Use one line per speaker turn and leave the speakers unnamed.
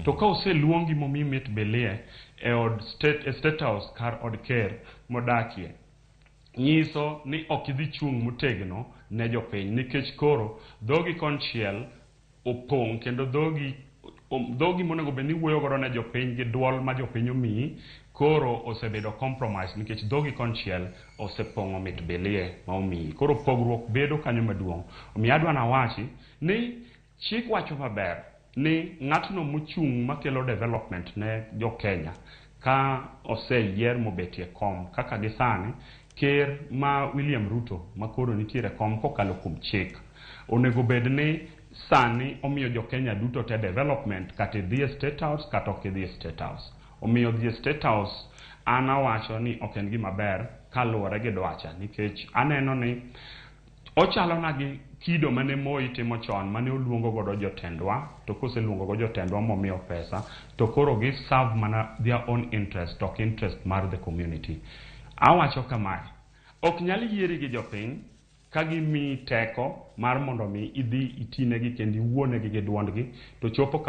To ka oseluongi momiyi mit bilie e od state, e State House kar od ker modakie, nyiso ni ok idhi chung' motegno ne jopiny, nikech koro dhogi konchiel opong' kendo dhogi monego bed ni wuoyo godo ne jopiny gi duol ma jopiny omiyi koro osebedo compromise, nikech dhogi konchiel osepong'o mit bilie ma omiyi. Koro pogruok bedo kanyo maduong'. Omiyo adwa nawachi ni chik wacho maber ni ng'atno mochung' makelo development ne jo Kenya ka oseyier mobetie kom kaka gi sani ker ma William Ruto ma koro nitiere kom kokalo kuom chik, onego bed ni sani omiyo jo Kenya duto te development, kata idhi e State House kata ok idhi e State House. Omiyo dhi e State House an awacho ni ok en gima ber kaluwore gi dwacha, nikech aneno ni ochalo na gi kido mane Moi timo chon mane oluongo godo jotendwa, to koseluongo go jotendwa momiyo pesa, to koro gi serve mana their own interest to ok interest mar the community. Awacho kamae, ok nyal yieri gi jopiny ka gimiyi teko mar mondo mi idhi itinegi kendo iwuonegi gi duondgi to chopo.